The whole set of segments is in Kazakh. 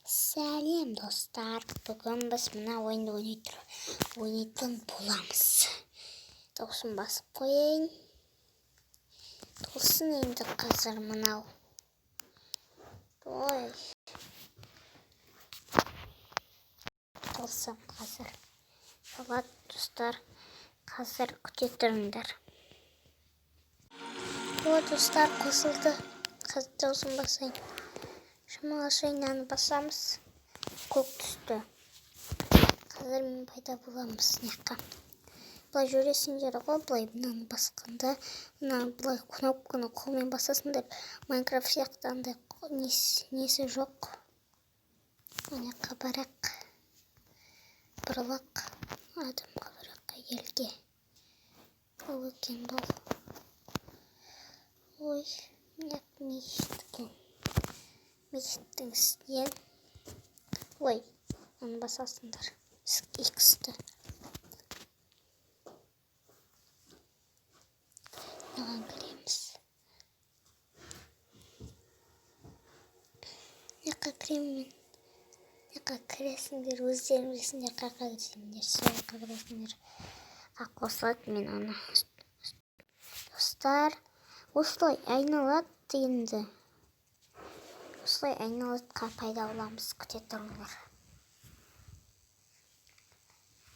Сәлем, достар! Бүгін біз мына ойынды ойнайтын боламыз. Дауысын басып қояйын. Толсын енді қазір мынау. Ой. Толсын қазір. Болады, достар. Қазір күте тұрыңдар. О, достар, қосылды. Қазір дауысын басайын. Шамалы мынаны басамыз. Көк түсті. Қазір мен пайда боламыз мына. Былай жүресіңдер ғой, былай мынаны басқанда, мына былай кнопканы қолмен басасыңдар. Майнкрафт сияқты андай несі жоқ. Мына жаққа барақ. Бұрылық. Адамға барақ, әйелге. Ол екен бұл. Ой, мына мешіт екен. Мешіттің үстінен. Ой, оны басасыңдар. X-ті. Мынаған кіреміз. Мына жаққа кіремін мен. Мына жаққа кіресіңдер, өздерің білесіңдер, қай жаққа кірсеңдер, сол жаққа кіресіңдер. А қосылады мен ана. Достар, осылай айналады енді. Осылай айналады, пайда боламыз, күте тұрыңдар.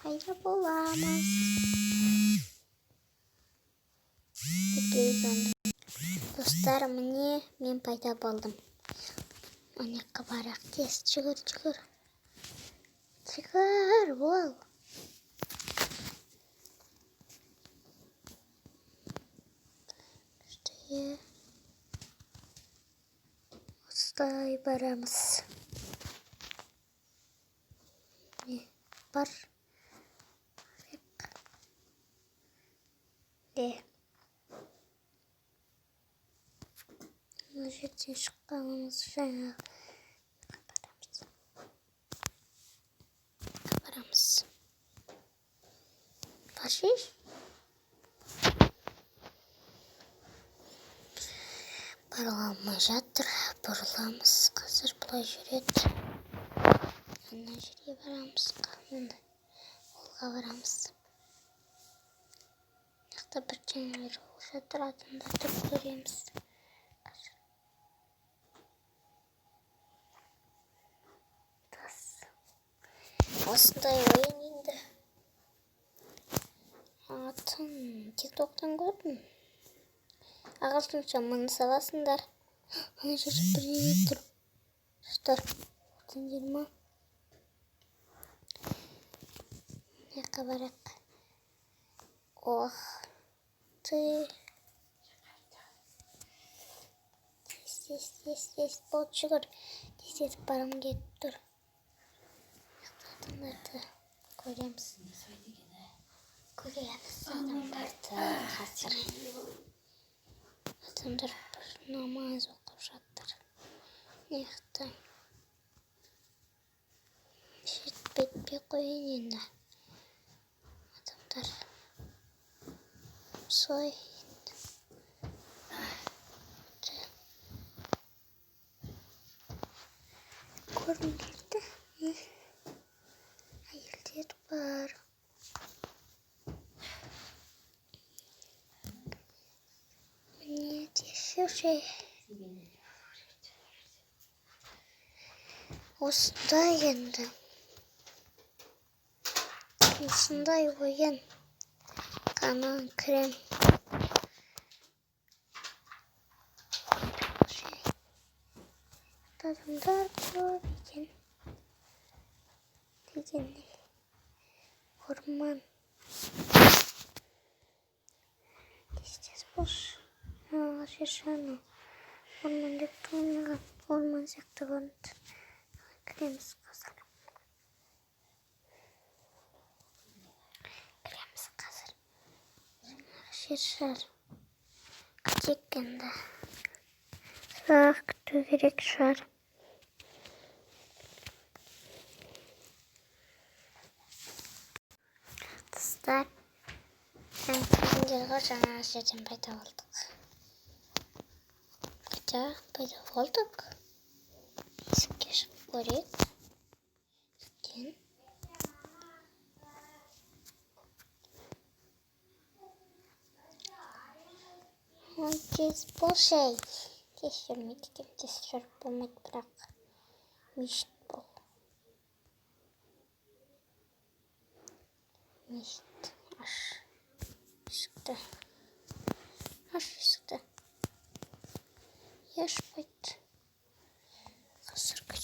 Пайда боламыз. Достар, міне мен пайда болдым. Ана жаққа барайық. Тез жүгір, жүгір. Жүгір, бол. Күшті. Осылай барамыз. Не бар? Де. Мына жерден шыққанымыз жаңа барамыз. Барамыз. Пошли. Бара алмай жатыр. Бұрыламыз. Қазір былай жүреді. Ана жерге барамыз. Мына олға барамыз. Мына жақта бірдеңелер болып жатыр. Адамдарды көреміз. Осындай ойын енді. Атын TikTok'тан көрдім. Ағылшынша мını саласыңдар. Ана жерде бірдеңе тұр. Достар, көрдіңдер ма? Мына жаққа барайық. Ох ты. Тез, тез, тез, тез, болды, жүгір. Тездетіп барғым келіп тұр. Адамдарды көреміз. Көреміз адамдарды қазір. Адамдар бір намаз оқып жатыр. Мына жақта. Жетпей қояйын енді. Адамдар осылай. Көргім келді. Әйелдер бар. Міне тексерші. Осындай енді. Осындай ойын. Қана кірем. Адамдар көп екен. Дегенде. Орман. Тез-тез болшы. Жер орман деп тұрмын. Орман сияқты көрінді. Кіреміз қазір. Кіреміз қазір. Жаңағы жер шар. Күтейік енді. Ұзақ күту керек шығар. Достар, көрдіңдер ғой, жаңағы жерден пайда болдық. Қайта пайда болдық. Есікке шығып. Көрейік. Есіктен. Тез болшы, ей. Тез жүрмейді екен, тез жүріп болмайды, бірақ мешіт бұл. Мешіт. Аш есікті. Аш есікті. Ашпайды. Қазір күте.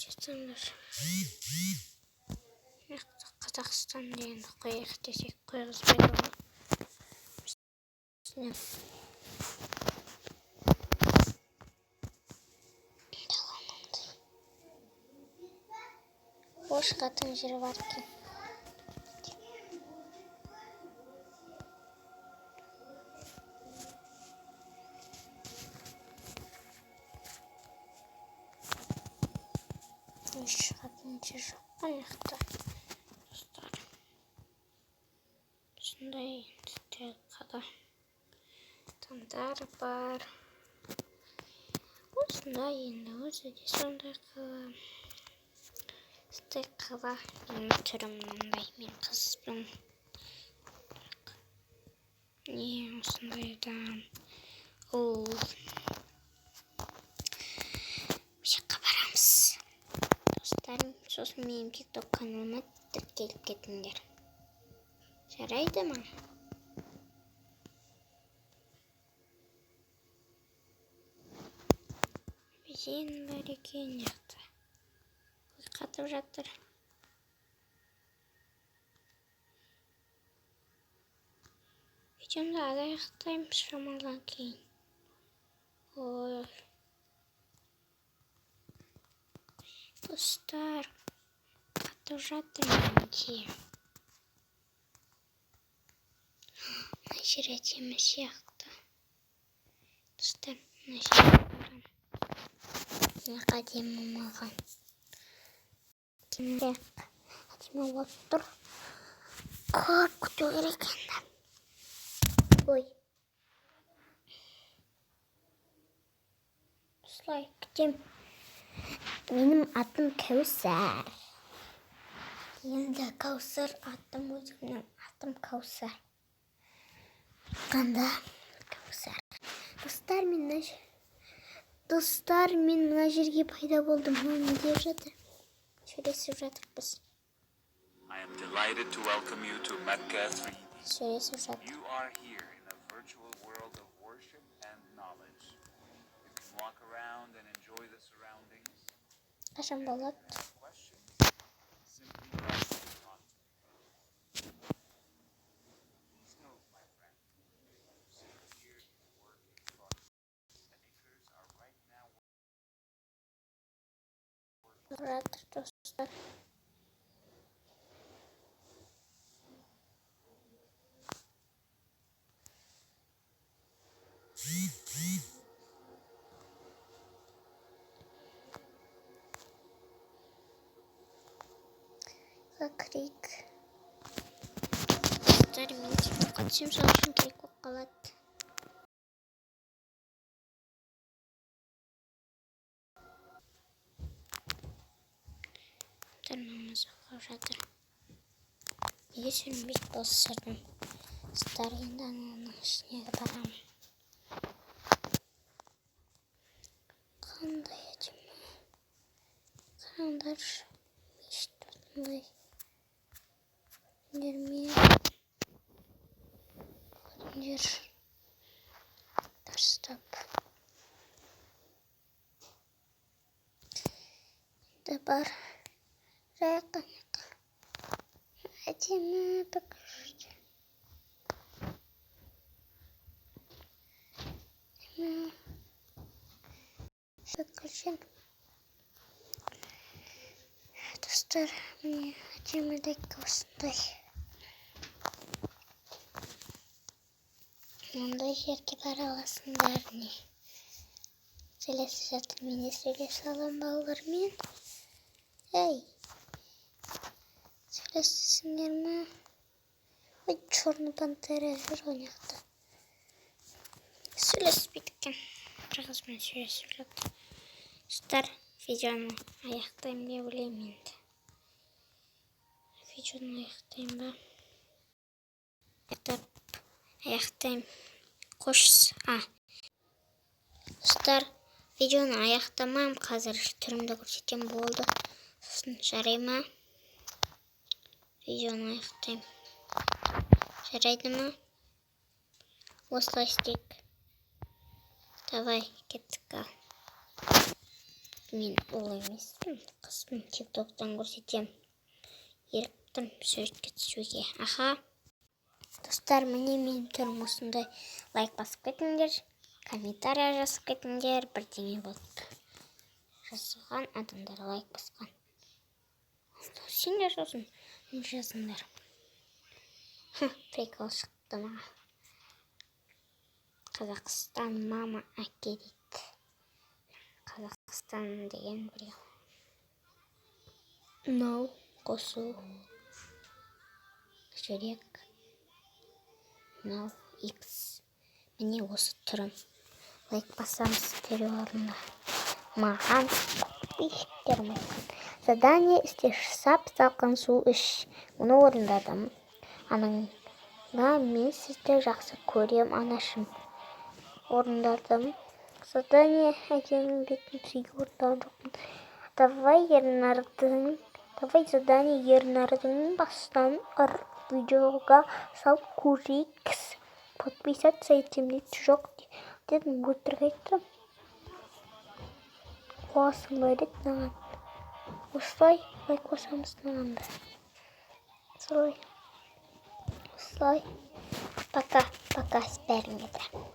Қазақстан дегенді қояйық десек, қойғызбайды ғой. Үстіне. О, шығатын жері бар екен. Шығатын жер жоқ қой мына жақта. Достар. Осындай түсте қала. Адамдар бар. Осындай енді өзі де сондай қала. Осындай қала. Менің түрім мынандай. Мен қызбын. Не осындай да. Ол. Осы жаққа барамыз. Достар, сосын менің TikTok каналыма тіркеліп кетіңдер. Жарайды ма? Өзен бар екен жақта. Қатып жатыр. Видеомды аяқтаймын шамалдан кейін. Ой. Достар, қатып жатыр менде. Мына жер әдемі сияқты. Достар, мына жерге барамын. Мына әдемі маған. Әдемі болып тұр. Көп күту керек енді. Ой. Осылай күтем. Менің атым Кәусар. Енді Кәусар атым, өзімнің атым Кәусар. Қанда Кәусар. Достар, мен мына жерге пайда болдым. Мынау не деп жатыр? Сөйлесіп жатырмыз. I am delighted to welcome you to Mecca 3D. Сөйлесіп жатыр. You are here in a virtual world of worship and knowledge. You can walk around and enjoy the surroundings. Қашан болады? Questions? Simply write to contact. Please note, my friend, you sit here in work in progress. And makers are right now working. Жатыр, достар. Кірейік. Достар, мен TikTokқа түсем, сол үшін керек болып қалады. Достар, намаз оқып жатыр. Неге сүрінбейді бұл сырдың? Достар, енді ананың ішіне барамын. Қандай әдемі. Қараңдаршы, мешіт осындай. Көрдіңдер ме? Көрдіңдер. Дұрыстап. Енді бар. Жайық. Әдемі бүкіл. Әдемі. Бүкіл жер. Достар, міне әдемілік осындай. Мындай жерге бара аласыңдар, не. Сөйлесіп жатыр, мен де сөйлесе аламын балалармен. Ей, сөйлесесіңдер ме? Ой, черный пантера жүр ғой мына жақта. Сөйлеспейді екен. Бір қызбен сөйлесіп жатыр. Достар, Видеоны аяқтаймын деп ойлаймын енді. Видеоны аяқтаймын ба? Аяқтап, аяқтаймын. Қош, а. Достар, видеоны аяқтамаймын, қазір түрімді көрсетемін, болды. Сосын жарай ма? Видеоны аяқтаймын. Жарайды ма? Осылай істейік. Давай, кеттік, ал. Мен ол емеспін, қызбын, Тиктоктан көрсетемін. Еріп тұрмын суретке түсуге. Аха. Достар, міне, менің түрім осындай. Лайк басып кетіңдер, комментарий жазып кетіңдер, бірдеңе болып жазған адамдар, лайк басқан. Сендер сосын не жазыңдар. Прикол шықты маған. Қазақстан, мама, әке дейді. Қазақстан деген біреу. Мынау қосу, жүрек, мынау X. Міне, осы түрім. Лайк басамыз дереу алдында. Маған подписчиктерім айтқан. Задание істе, сап салқын су іш. Оны орындадым. Анаңа мен сізді жақсы көрем, анашым. Орындадым. Задание әкемнің бетін сүю, орындаған жоқпын. Давай Ернардың, давай задание Ернардың бастан ыр видеоға салып көрейік. Подписаться етсем дейді, жоқ дедім, өтірік айттым. Қуасың ба деді маған. Осылай лайк басамыз маған да. Солай. Осылай. Пока, пока бәріңе де.